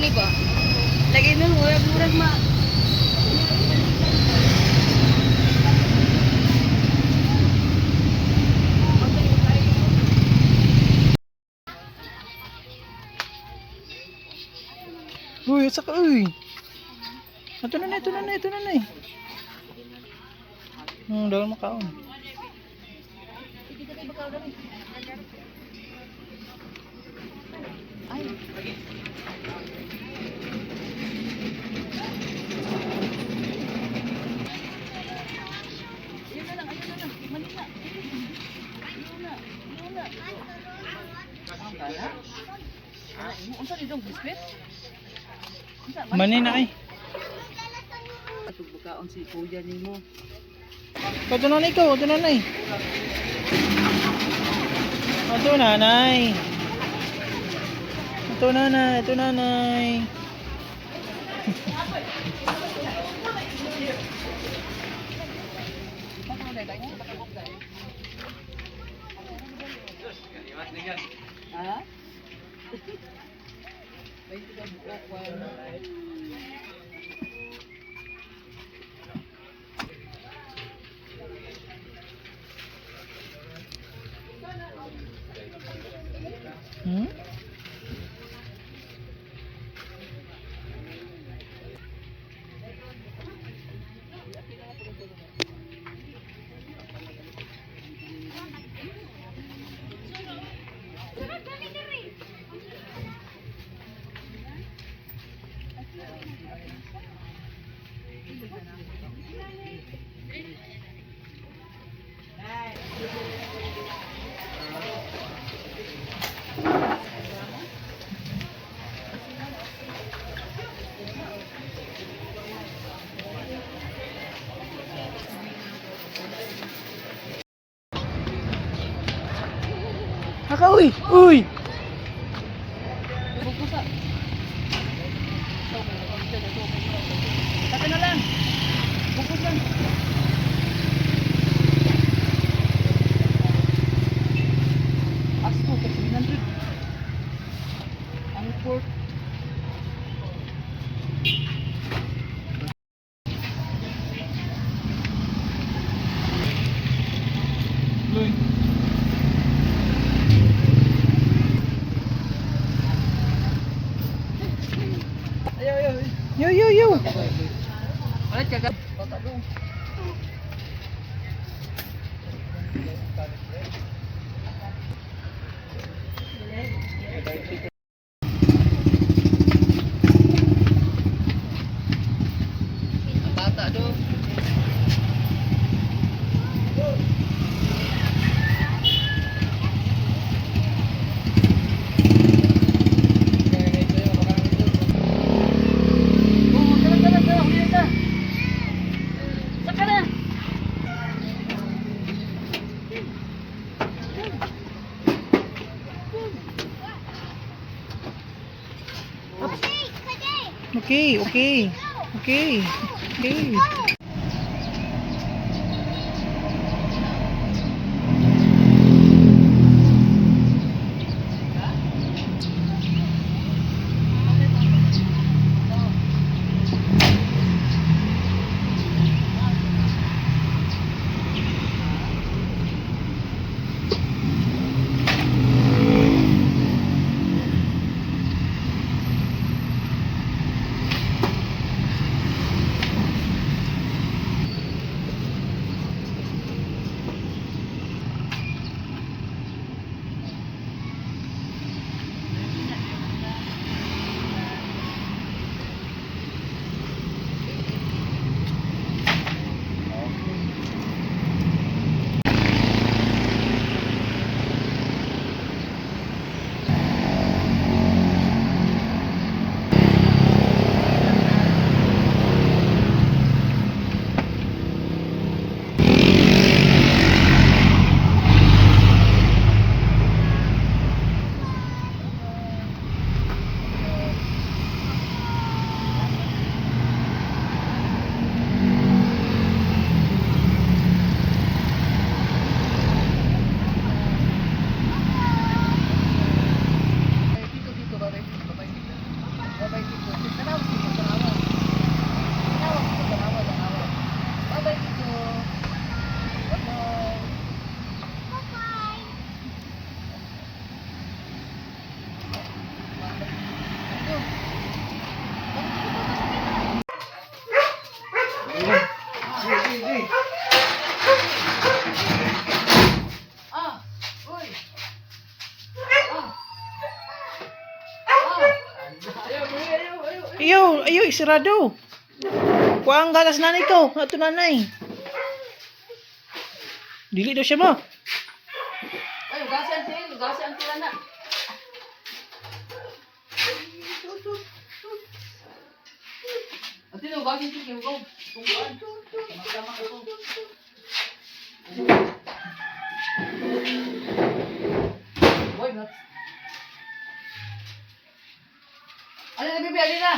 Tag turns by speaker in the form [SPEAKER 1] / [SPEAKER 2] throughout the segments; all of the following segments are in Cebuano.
[SPEAKER 1] Ani ba? Lagi nun, murag murag ma.
[SPEAKER 2] Uy, saka uy. Ito na na, ito na na, ito na na eh. Dahil makaon.
[SPEAKER 1] Ay. Ayun na lang, ayun na lang. Mali na. Ayun na, ayun na. Ang kaya? Unsa ni dong biskwit? Unsa?
[SPEAKER 2] Mani na ay.
[SPEAKER 1] Atong bukaon si kuya nimo.
[SPEAKER 2] Ito na na ikaw, ito na na eh. Ito nanay. Ito nanay, ito nanay.
[SPEAKER 1] Ha? 20 ka buok, one.
[SPEAKER 2] Haka uy, uy.
[SPEAKER 1] Bukusa. Saka na lang. Bukod lang. Asko, kay 700. Ang pork.
[SPEAKER 2] Uy.
[SPEAKER 1] Ayaw, ayaw.
[SPEAKER 2] Yo yo yo.
[SPEAKER 1] Wala, tiyaga. Bata doon. Ang bata doon. Oo, tara, tara, tara, huli na. Saka na.
[SPEAKER 2] Okay. Okay. Ayaw, ayaw, isirado. Kuha ang gatas nanay ko. Ato nanay. Dili daw siya mo.
[SPEAKER 1] Ay, gasi ang til, gasi ang tila na. Ate, gasi ang til, kaya ko. Tungguan. Tama-tama ko. Boy, not. Ano na, bibi? Ano na?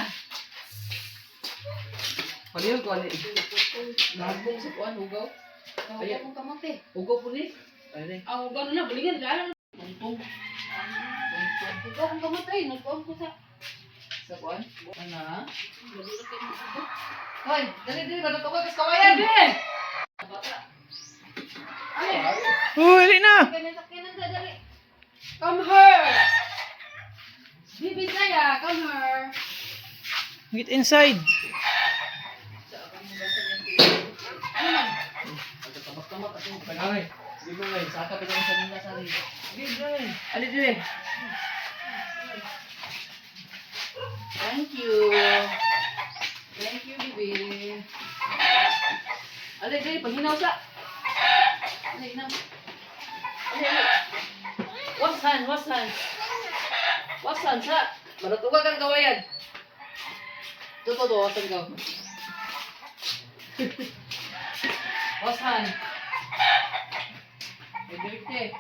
[SPEAKER 1] Palihog ko, ano? Nagbong sa kuan, hugaw.
[SPEAKER 3] Hugaw kong kamote.
[SPEAKER 1] Hugaw po ni. Ano ni?
[SPEAKER 3] Ah, hugaw na na, balingan na.
[SPEAKER 1] Tungtong. Tungtong.
[SPEAKER 3] Hugaw kong kamote, nagkuhan ko sa.
[SPEAKER 1] Sa kuan? Ano? Hoy, dali dali matutukoy kas kawayan.
[SPEAKER 3] Bebe!
[SPEAKER 2] Uy, dili na.
[SPEAKER 3] Dali. Come here! Bibi Saya, come here.
[SPEAKER 2] Get inside.
[SPEAKER 3] Ano man?
[SPEAKER 1] Tabak-tabak ato. Panay. Di ba ngay saka pa sa nila sa rin. Di ba? Ali dili. Thank you. Thank you, bibi. Ali dili paghinaw sa. Ali hinaw. Ali ali. Wash hand, wash hand. Wash hand sa. Malatuga kang kawayan. Tuto to, wash hand ka. Wash hand. May dirty.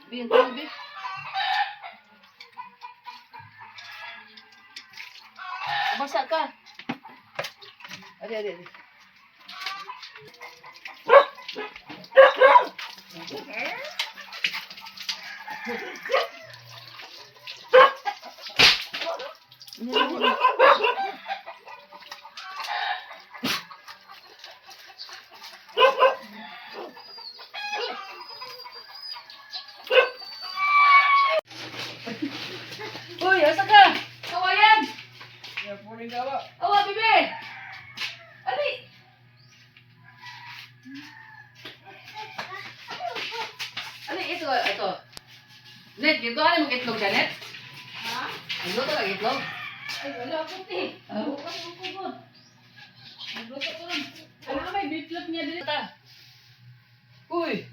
[SPEAKER 1] Bi, ang tawag, Bi. Basa ka. Adi, adi, adi. Uy, asa ka? Kawayan! Awa, bebe! Ali! Ali, ito, ito. Net, ito ano mong itlog ka, Net?
[SPEAKER 3] Ha?
[SPEAKER 1] Ang luto ka itlog?
[SPEAKER 3] Ay, wala ako, te.
[SPEAKER 1] Ah.
[SPEAKER 3] Bukas ko ko. Nagluto ko rin. Ano ka may bitlog niya dito?
[SPEAKER 1] Bata. Uy!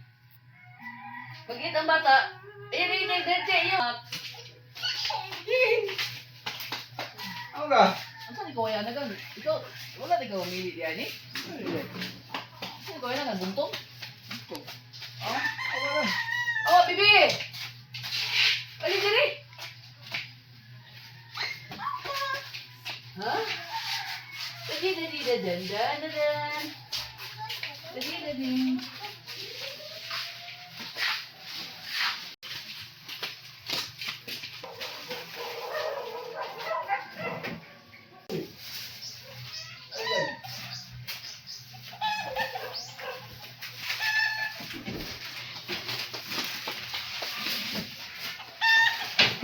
[SPEAKER 1] Pag-eat ang bata, ayun, ayun, ayun, diretso, ayun.
[SPEAKER 2] Ano ka?
[SPEAKER 1] Ang saan ikaw ay anagang? Ikaw, wala na ikaw mamili diyan eh. Saan ikaw ay anagang? Buntong? Oh? Oh, bibi! Ali, dali! Ha? Dali, dali, dadan, dan, dadan. Dali, dali.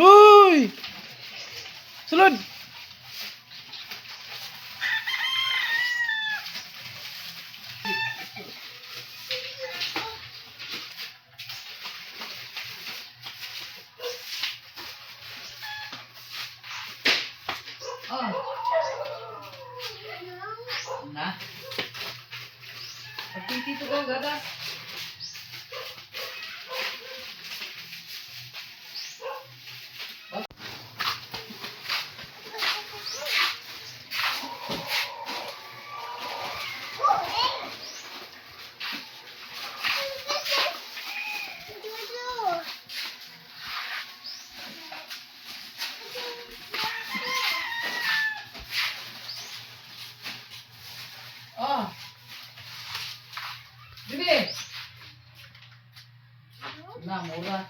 [SPEAKER 2] Uy! Sulod!
[SPEAKER 1] Oh. Na. Pagtitito ko, gagas. Oh. Bibi. Na, mura.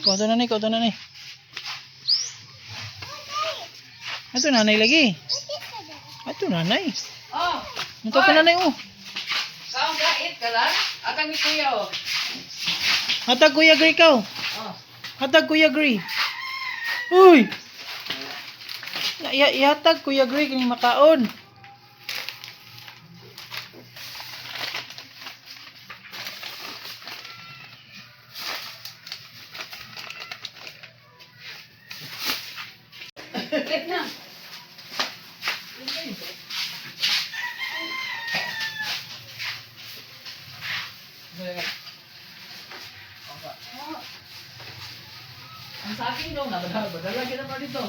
[SPEAKER 2] Ikaw to nanay, ikaw to nanay. Ito nanay lagi. Ito nanay.
[SPEAKER 1] Oh,
[SPEAKER 2] Ito ka nanay oh.
[SPEAKER 1] kaon ka, eat ka lang. Atang ni kuya oh.
[SPEAKER 2] Hatag Kuya Gray ka oh.
[SPEAKER 1] Oh.
[SPEAKER 2] Hatag Kuya Gray. Uy! Na, ihatag Kuya Gray kining makaon.
[SPEAKER 1] Eat na. Ang saging daw, nabadala, badala kita pa dito.